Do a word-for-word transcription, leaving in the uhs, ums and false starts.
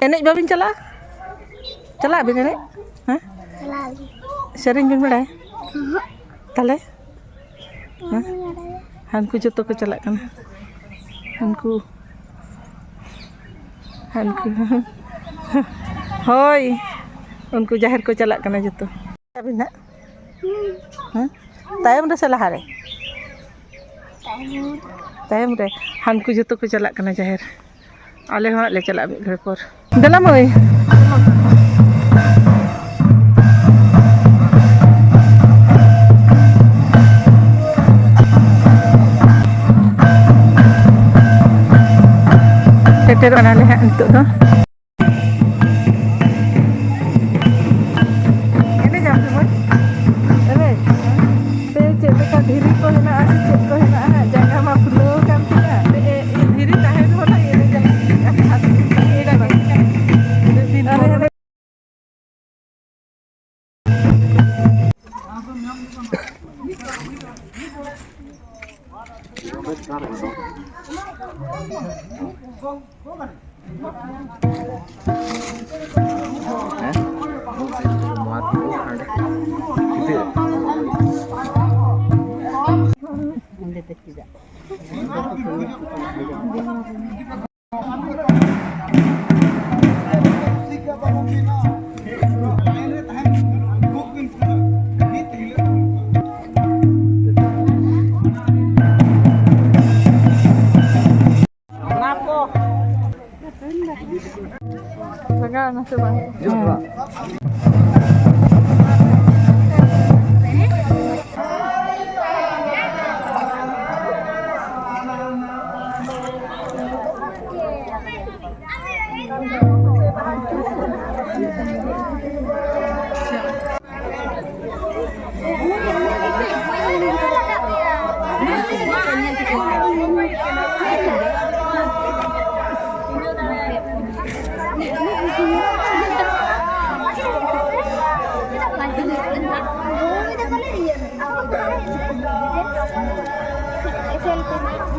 ᱮᱱᱮᱡ ᱵᱟᱵᱤᱱ ᱪᱟᱞᱟᱜᱼᱟ? ᱪᱟᱞᱟᱜ ᱵᱤᱱ ᱮᱱᱮᱡ? ᱦᱮᱸ? ᱪᱟᱞᱟᱜ ᱟᱹᱞᱤᱧ᱾ ᱥᱮᱨᱮᱧ ᱵᱤᱱ ᱵᱟᱲᱟᱭᱟ? ᱛᱟᱦᱞᱮ? ᱦᱮᱸ? ᱦᱟᱱᱠᱩ ᱡᱚᱛᱚ ᱠᱚ ᱪᱟᱞᱟᱜ ᱠᱟᱱᱟ᱾ ᱦᱟᱱᱠᱩ, ᱦᱟᱱᱠᱩ᱾ ᱦᱳᱭ, ᱩᱱᱠᱩ ᱡᱟᱦᱮᱨ ᱠᱚ ᱪᱟᱞᱟᱜ ᱠᱟᱱᱟ ᱡᱚᱛᱚ᱾ ᱟᱹᱵᱤᱱ ᱦᱟᱸᱜ? ᱦᱮᱸ? ᱛᱟᱭᱚᱢ ᱨᱮ ᱥᱮ ᱞᱟᱦᱟ ᱨᱮ? ᱛᱟᱭᱚᱢ ᱨᱮ᱾ ᱦᱟᱱᱠᱩ ᱡᱚᱛᱚ ᱠᱚ ᱪᱟᱞᱟᱜ ᱠᱟᱱᱟ ᱡᱟᱦᱮᱨ᱾ ᱟᱞᱮ ᱦᱚᱸ ᱦᱟᱸᱜ ᱞᱮ ᱪᱟᱞᱟᱜᱼᱟ ᱢᱤᱫ ᱜᱷᱟᱹᱲᱤ ᱯᱚᱨ᱾ ᱫᱮᱞᱟ ᱢᱟᱹᱭ᱾ ᱥᱮᱴᱮᱨᱚᱜ ᱠᱟᱱᱟᱞᱮ ᱦᱟᱸᱜ ᱱᱤᱛᱚᱜ ᱫᱚ᱾ ᱮᱱᱮᱡᱟᱢ ᱥᱮ ᱢᱟᱹᱭ? ᱮᱱᱮᱡ? ᱥᱮ ᱪᱮᱫ ᱞᱮᱠᱟ ᱫᱷᱤᱨᱤ ᱠᱚ ᱦᱮᱱᱟᱜᱼᱟ ᱥᱮ ᱪᱮᱫ ᱠᱚ ᱦᱮᱱᱟᱜᱼᱟ ᱦᱟᱸᱜ, ᱡᱟᱸᱜᱟ ᱢᱟ ᱯᱷᱩᱞᱟᱹᱣ ᱟᱠᱟᱱ ᱛᱤᱧᱟ᱾ ᱮ, ᱮ, ᱫᱷᱤᱨᱤ ᱛᱟᱦᱮᱱ ᱨᱮᱦᱚᱸ ᱱᱟᱜ ᱮᱱᱮᱡ ᱟᱞᱮ᱾ ᱟᱨ ᱮᱱᱮᱡ ᱞᱟᱜᱟᱣ ᱮᱱᱟ ᱥᱮ ᱵᱟᱝ? ᱥᱮᱞ ᱯᱮ ᱢᱮ᱾